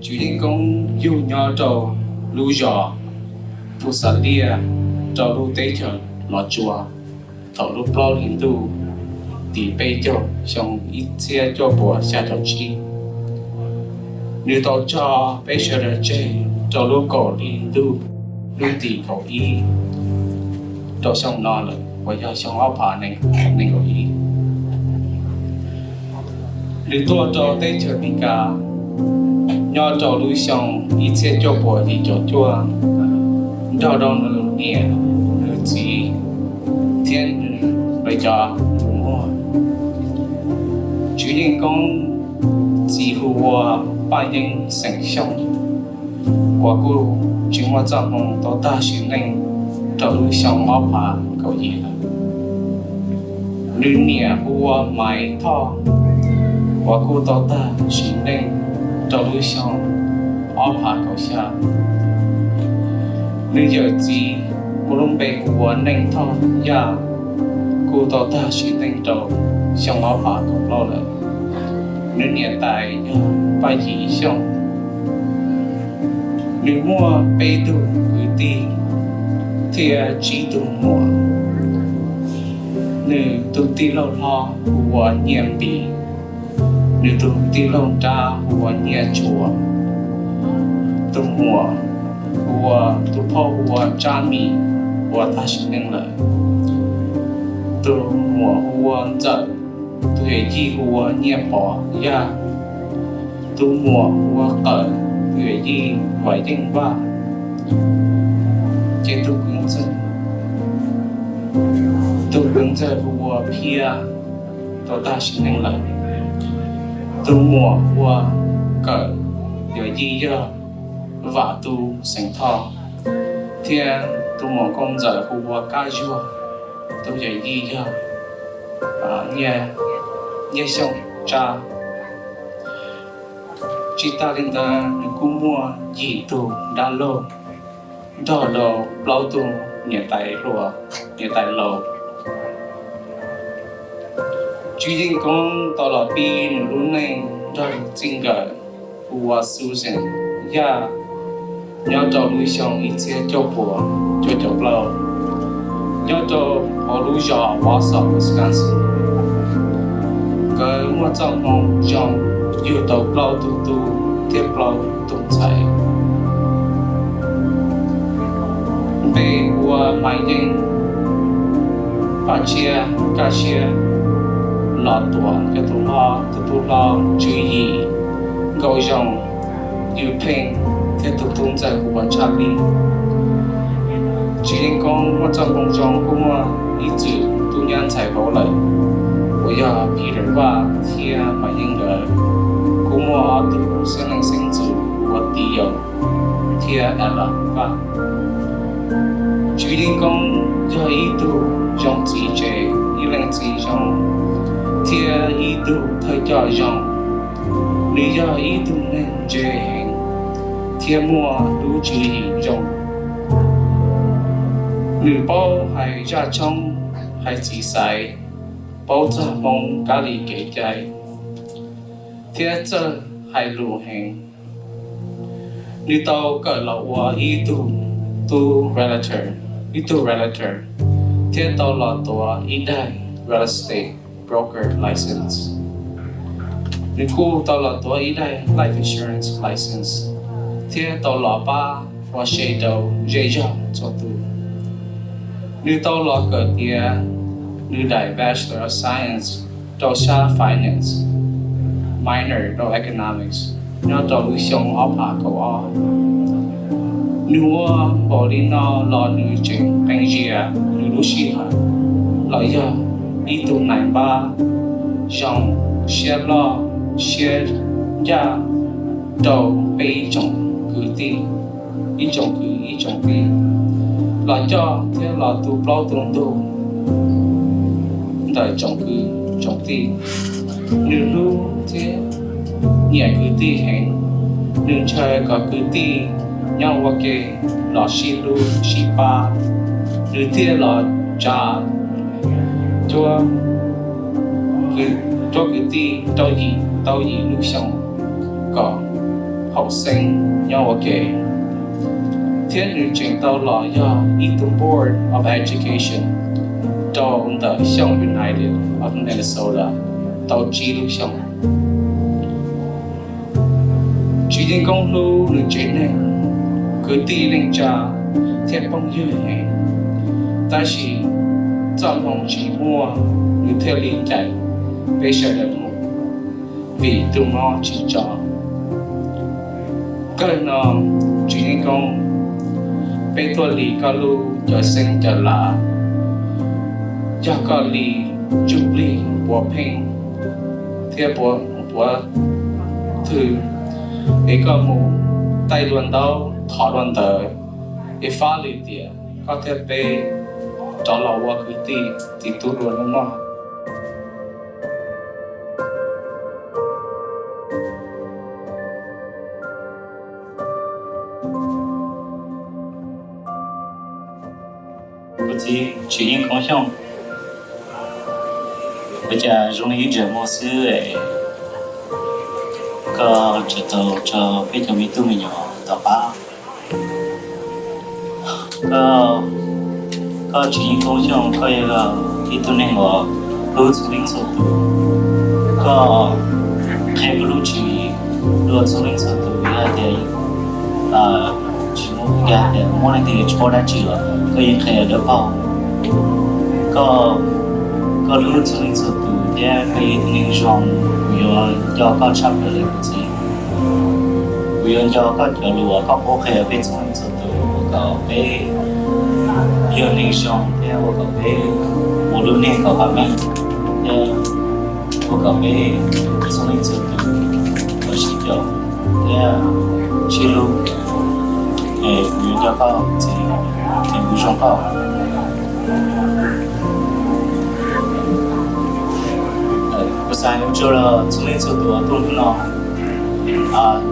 Tswv Yeej Koob yug nyob rau lub zos Phu Xas Liaj rau lub teb chaws Los Tsuas thaum lub plaub hlis ntuj tim peb caug xyoo ib txhiab cuaj puas xya caum tsib. Nws tau tso peb sawv daws tseg rau lub kaum hli ntuj lub tim kaum ib rau xyoo no lawm uas yog xyoo ob phav nees nkaum ib. Nws tuaj rau teb chaws Amelikas nyob rau lub xyoo ib txhiab cuaj puas yim caum cuaj nrog rau nws niam, nws txiv thiab nws cov tus muam. Tswv Yeej Koob txiv hu ua Paj Yeeb xeem Xyooj uas kuj tsis muaj txoj hmoo tau tag sim neej rau lub xyoo ob phav kaum yim lawm. Nws niam hu ua Maiv Thoj uas kuj tau tag sim neej rau lub xyoo ob phav kaum xya. Nws yawm txiv muaj lub npe hu ua Neej Thoj Yaj kuj tau tag sim neej rau xyoo ob phav kaum plaub lawm. Nws niam tais yog Paj Yim Xyooj. Nws muaj peb tug kwv tij thiab tsib tug muam. Nws tus tij laug hlob hu ua Nyiaj Npis, nws tus tij laug nrab hu ua Nyiaj Tsuas, tus muam hu ua, tus phauj hu ua Tsab Mis uas tag sim neej lawm, tus muam hu ua Ntxawm, tus yawm yij hu ua Nyiaj Pov Yaj, tus muam hu ua Qawm, tus yawm yij hu ua Yeej Vaj, ces tus kwv ntxawg, tus kwv ntxawg hu ua Phiab, tau tag sim neej lawm. Tus muam hu ua Kawm, yawm yij yog Vam Tus xeem Thoj, thiab tus muam nkauj ntxawm hu ua Kab Zuag, tus yawm yij yog Nyiaj Xyooj Tsab. Tsis tas li ntawd nws kuj muaj yim tug dab laug nrog rau plaub tug niam tais hluas, niam tais laus. Tswv Yeej Koob tau los pib nws lub neej nrog nws txij nkawm hu ua Susan Yaj nyob rau lub xyoo ib txhiab cuaj puas cuaj caum plaub, nyob rau hauv lub zos Wausau, Wisconsin. Nkawd muaj txoj hmoo zoo yug tau plaub tug tub thiab plaub tug ntxhais. Npe ua Maiv Yeeb, Paj Tshiab, Kaj Siab, Los Tuam, yog tus hlob, tus tub hlob Tswv Yim, Nkauj Zoo, Yus Pheej, thiab tus tub ntxawg hu ua Tshaj Lij. Tswv Yeej Koob muaj txoj hmoo zoo kuj muaj ib txwm tub nyab ntxhais vauv lawm uas yog Peter Vaj thiab Maiv Yeeb nkawd. Kuj muaj ob tug xeeb leej xeeb ntxwv ua Tiv Yaus thiab Alan Vaj. Tswv Yeej Koob yog ib tug zoo txiv tsev, ib leej txiv zoo, thiab ib tug thawj coj zoo. Nws yog ib tug neeg ntse heev thiab muaj lub tswv yim zoo. Nws paub hais zaj tshoob, hais txiv xaiv, paub txog Hmoob kab li kev cai, thiab txawj hais lus heev. Nws tau kawm los ua ib tug tub realtor, ib tug realtor, thiab tau los tuav ib daim real estate broker license. Nws kuj tau los tuav ib daim life insurance license, thiab tau los pab ua se rau zej zog txhua tus. Nws tau los kawm tiav nws daim Bachelor of Science rau sab Finance, minor rau Economics nyob rau lub xyoo ob phav kaum ob. Nws ua npaum li no los nws tseem qee zias nws lub sij hawm los yog ib tug nais npab zoo, siab loj siab ncaj rau peb ib tsoom kwv tij, ib tsoom kwv ib tsoom tij, los coj thiab los tu plaub tu ntug ntawm tsoom kwv tsoom tij. Nws hlub thiab nyiam kwv tij heev. Nws ntshaw kom kwv tij nyob ua ke los sib hlub sib pab. Nws thiaj los tsa cuab kwv tij rau yim, tau yim lub xyoo kom thaum xeeb nyob ua ke, thiab nws tseem tau los yog ib tug Board of Education rau ntawm Xyooj United of Minnesota tau tsib lub xyoos. Tswv Yeej Koob hlub nws tsev neeg, kwv tij neej tsa thiab phooj ywg heev, tab sis txoj hmoo tsis muaj, nws thiaj li ncaim peb sawv daws mus vim tus mob tsis tso. Kawg no, Tswv Yeej Koob, peb tuaj li koj lub cawv xeeb cawv lav, yog koj li ntsuj plig puav pheej thiab puav, puav thwj, es koj mus taij dua ntaub thov dua ntawv, es fab li tias koj thiab peb rov los ua kwv tij txiv tub dua nawb mog. Kuv txiv Tswv Yeej Koob Xyooj, ua cas zoo li ib ntsais muag xwb es koj tseem tau tso peb cov me tub me nyuam tom qab? Koj, koj Tswv Yeej Koob Xyooj, koj yog ib tug neeg uas hlub txhua leej txhua tus. Koj qhia koj lub tswv yim rau txhua leej txhua tus, yog tias tsis muaj, yog tias muaj leej twg tsis paub dab tsi los koj yeej qhia dawb paug. Koj, koj hlub txhua leej txhua tus thiab koj yog ib tug neeg zoo, kuv yuav nco koj tshaj plaws li kuv txiv. Kuv yuav nco koj cov lus uas koj paub qhia peb txhua leej txhua tus ua kom peb yog neeg zoo thiab ua kom peb ua lub neej kom pab meej thiab ua kom peb txhua leej txhua tus kom sib koom thiab sib hlub. Es kuv yuav nco koj txiv, es kuv zoo koj. Kuv xav ua tsaug rau txhua leej txhua tus tuaj hnub no. Kuv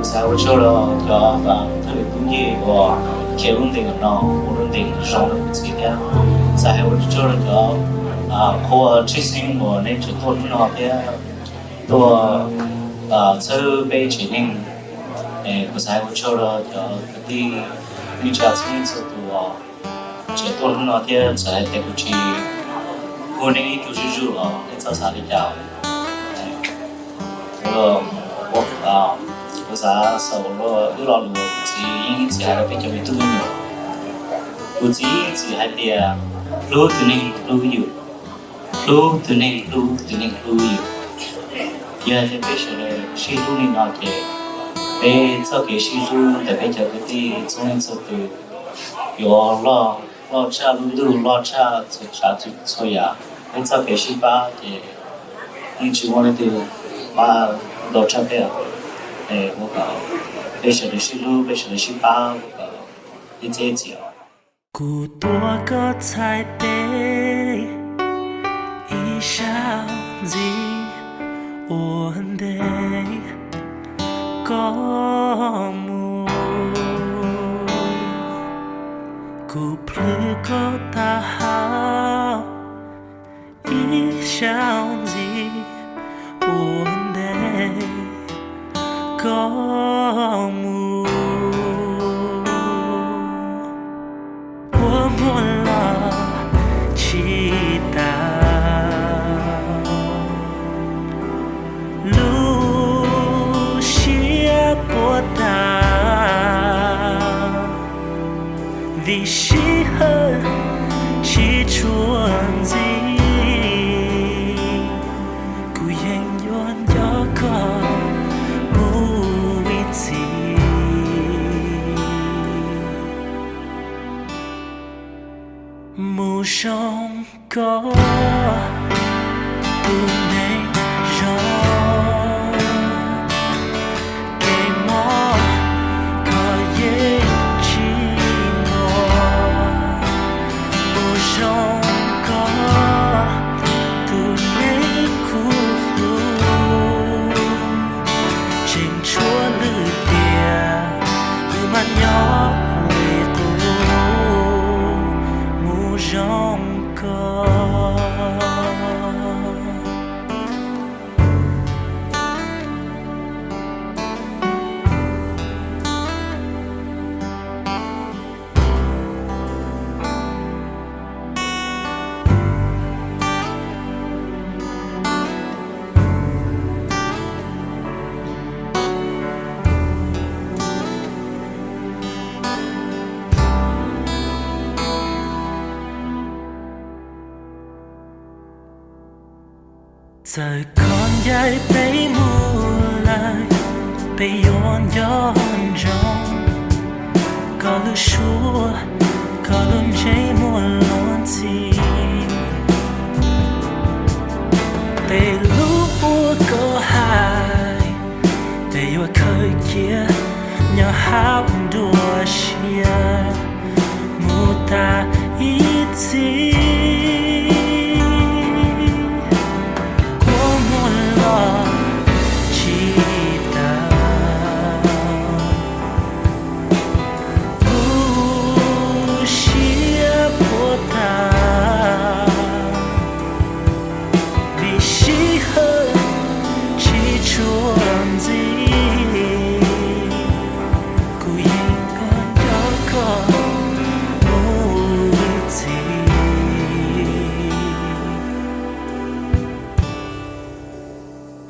xav ua tsaug rau cov thawj tub yej uas khiav lub ntees no, ua lub ntees zoo rau kuv txiv thiab. Xav hais ua tsaug rau cov qhua tshwj xeeb uas nej tseem tuaj hnub no thiab tuaj txhawb peb tsev neeg. Kuv xav hais ua tsaug rau cov kwv tij neej tsa txhua leej txhua tus uas tseem tuaj hnub no thiab txawm hais tias kuv tsis hu nej ib tug zuj zus los nej txhob xav li cas. Kuv xav xaus wb lo lus uas kuv txiv ib txwm hais rau peb cov me tub me nyuam. Kuv txiv ib txwm hais tias hlub tus neeg hlub yus, hlub tus neeg hlub tus neeg hlub yus. Yog tias peb sawv daws sib hlub li no ces peb txoj kev sib hlub ntawm peb cov kwv tij txhua leej txhua tus yuav loj, loj tshaj lub ntuj, loj tshaj txhua tsav txhua yam. Peb txoj kev sib pab ces yeej tsis muaj leej twg pab ntau tshaj peb. Es ua kom peb sawv daws sib hlub, peb sawv daws sib pab ua kom ib txhiab ib txhis. Kuv tuav koj txhais tes ib sab ntxiv ua ntej koj mus. Kuv plhws koj taub hau ib sab ntxiv ua ntej koj mus. Ua muag los tsis tas, lub siab puas tas, vim sij hawm tsis tshua ntxiv, kuv yeej yuav nco koj mus ib txhis. Mus zoo koj tus neeg zoo, kev mob koj yeej tsis muaj. Mus zoo koj tus neeg kuv hlub, tseem tshuav lwm tiam wb mam nyob li qub. Mus zoo koj. Txawm koj ncaim peb mus lawm, peb yuav nco ntsoov koj lub suab, koj lub ntsej muag luag ntxhi. Tej lus uas koj hais, peb yuav khaws cia nyob hauv nruab siab mus tas ib txhis. Kua muag los tsis tau, lub siab puas tas, vim sij hawm tsis tshua ntxim. Kuv yeej nco nco koj mus ib txhis.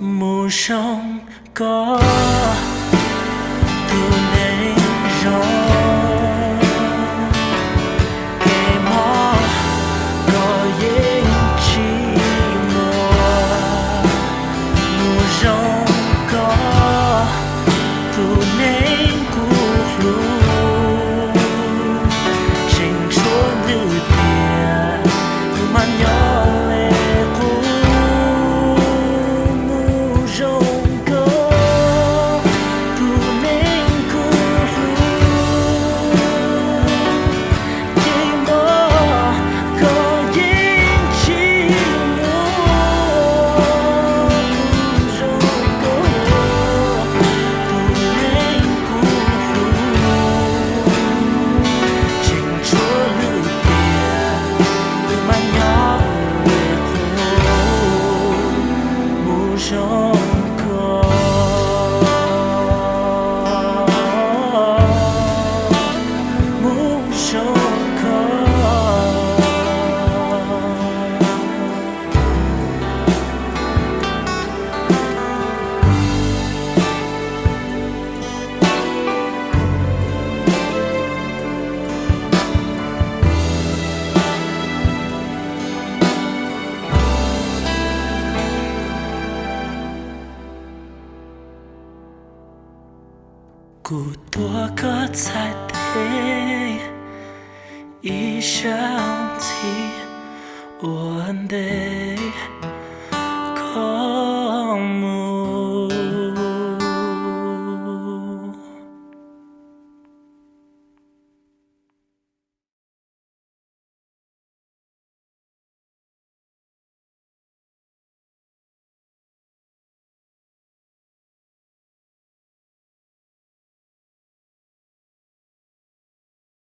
Mus zoo koj tus neeg zoo, kev mob koj yeej tsis muaj. Mus zoo koj tus neeg kuv hlub, tseem tshuav lwm tiam, kuv mas nyob li qub. Mus zoo koj tus neeg kuv hlub, kev mob koj yeej tsis muaj. Mus zoo koj tus neeg kuv hlub, tseem tshuav lwm tiam, kuv mas nyob li qub. Mus zoo koj, mus zoo koj. Kuv tuav koj txhais tes ib zaug ntxiv ua ntej.